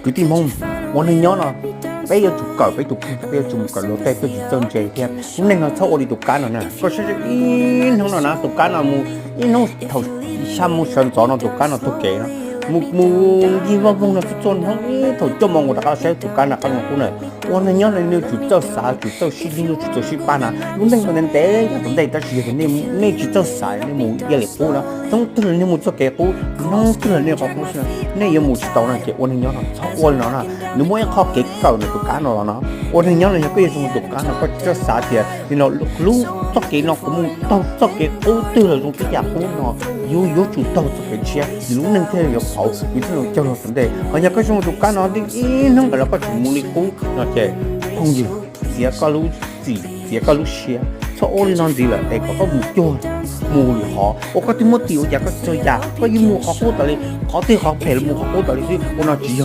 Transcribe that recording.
Kwv tij Hmoob, ua neeg nyob no peb yuav tsum kawm peb tus kheej, peb yuav tsum mus kawm luag tej tuaj tsis txawj ntse thiab. Lub neej no txhob ua li tus kab no na. Koj saib ib hnub no na, tus kab no mus ib hnub thaum xya moo sawv ntxov no tus kab no taug kev no, mus mus ncig vaj voog no txhua txhua hnub, ib thaum cuaj moo mus rov qab saib tus kab no qab zoo qub na. Ua neeg nyob no nej tsum txawj xav, tsum txawj sib hlub, tsum txawj sib pab na. Lub neej no ntev ntev yog tom ntej, tab sis yog nej tsis txawj xav nej mus ib yam li qub no, hnub twg los nej mus txoj kev qub, hnub twg los nej qhov qub xwb na, nej yuav mus tsis tau no. Ces ua neeg nyob no txhob ua li no na. Nws muaj ib qho kev kawm ntawm tus kab no los no. Ua neeg nyob no yog koj yuav zoo li tus kab no, koj tsis txawj xav tias li no lub txoj kev no kuv mus taug txoj kev qub twg los zoo tib yam qub no, yus yuav tsum taug txoj kev tshiab, yus lub neej thiaj yuav pauv, yus thiaj li cog lug tom ntej. Ho yog koj zoo li tus kab no, ib hnub ntawd los koj tseem mus li qub no ces phooj ywg, txiav koj lub txim, txiav koj lub siab, txhob ua li no ntxiv lawm es kom koj mus cuag mus lwm qhov uas koj twb muab tim ua cas koj tsis txawj yam, koj yeej mus qhov qub tas li, qhov twg qhov phem los mus qhov qub tas li xwb. Ua no tsis yog